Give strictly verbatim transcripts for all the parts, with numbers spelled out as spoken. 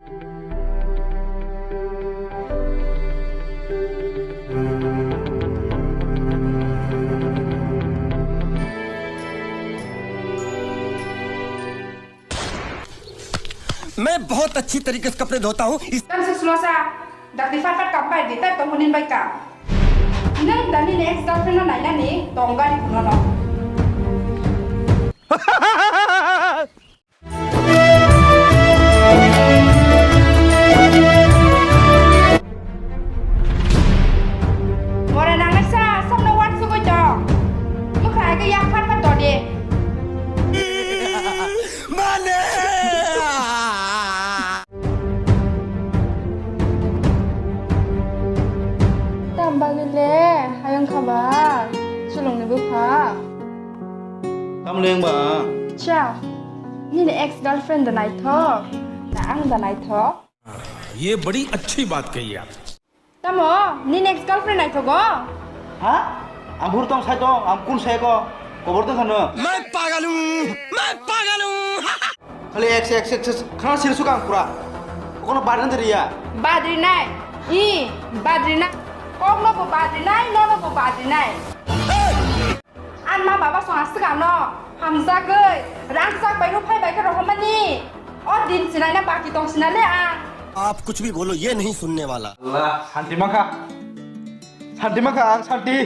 मैं बहुत अच्छी तरीके से कपड़े धोता हूँ। इस Tam se sulosa, dakti fat fat kam bai di, tak tong hunin bai kam. Nang dani ne ex girlfriend no nainani, tong gari kuno no. More nangnai sa, samno wansugwi tong. Mwkhra hai khe yak phat phat todi. Mane! Tam bagwi le, hayung kha ba, chulungni bupha. Tamo le wng ba? Cha, nini ex girlfriend da naithok, na ang da naithok? ये बड़ी अच्छी बात कही आप। Tamo, nini ex girlfriend naithogo? Ha? Ang buru tong sai tong, ang kun sai ko, kobor tong khano. मैं पागल हूँ, मैं पागल हूँ। Khali ex, ex, ex, ex, khana sir suka ang pura. Kono badri na riya. Badri nai, i, badri nai. Kok no bo badri nai, no no bo badri nai. Ang ma baba song aswk ano hamjagwi rangchak bai rw phai bai khe rohormani. O din sinai na baki tong sinai le ang. आप कुछ भी बोलो, ये नहीं सुनने वाला। Allah, santi mangkha. Santi mangkha, ang santi.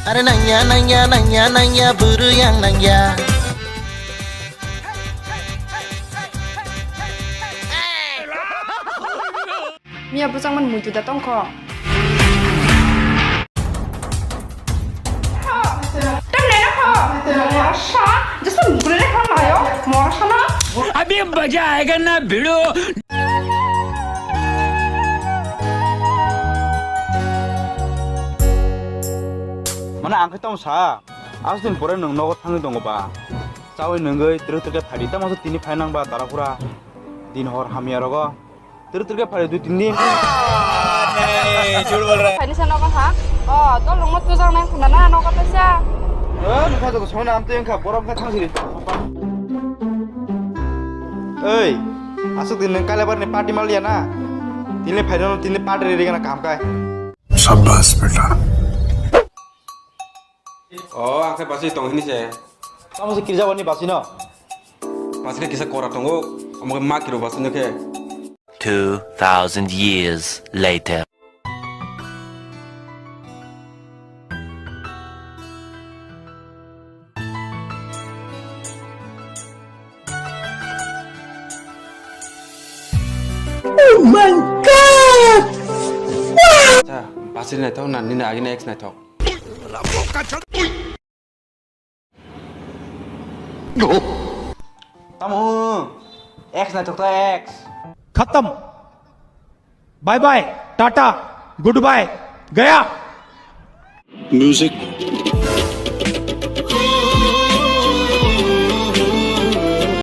Are nangya, nangya, nangya, nangya, buru yang nangya. Miya bwchangmani muitu da tongkho. Tam nai na kho. Mora sa, just gulai kha mayo. Mora sa na. अभी मजा आएगा ना भिड़ो। Mane ang khe tong sa, aswk din pore nwng nogo thangwi tongo ba. Chawi nungwi twrwk twrwk khe phaidi, tamo se tini phainang ba dara pura din hor hamya rogo. Twrwk twrwk khe phaidi dui tin din. Phaini sa nogo ha? O, dol rwngno tujak nai khuna na nogo taisa. O, nokha joto songna amtwi wngkha, borok wngkha thangsiri. Oi, aswk din nwng Kailabar ni party mal ya na? Tini phaidi no tini party ri ri gana kaham kai. Shabash beta. O, ang khe basi tong hini se. Tamo se kirjabani basi no? Basi khe kisa kora tongo, omo khe ma kiro basi no khe. Two thousand years later. Oh my God! Wow! Acha, basi naithok na nini agini ex naithok? Tamo, ex naithok ta ex. खत्म। Bye bye, tata, goodbye, गया। Music.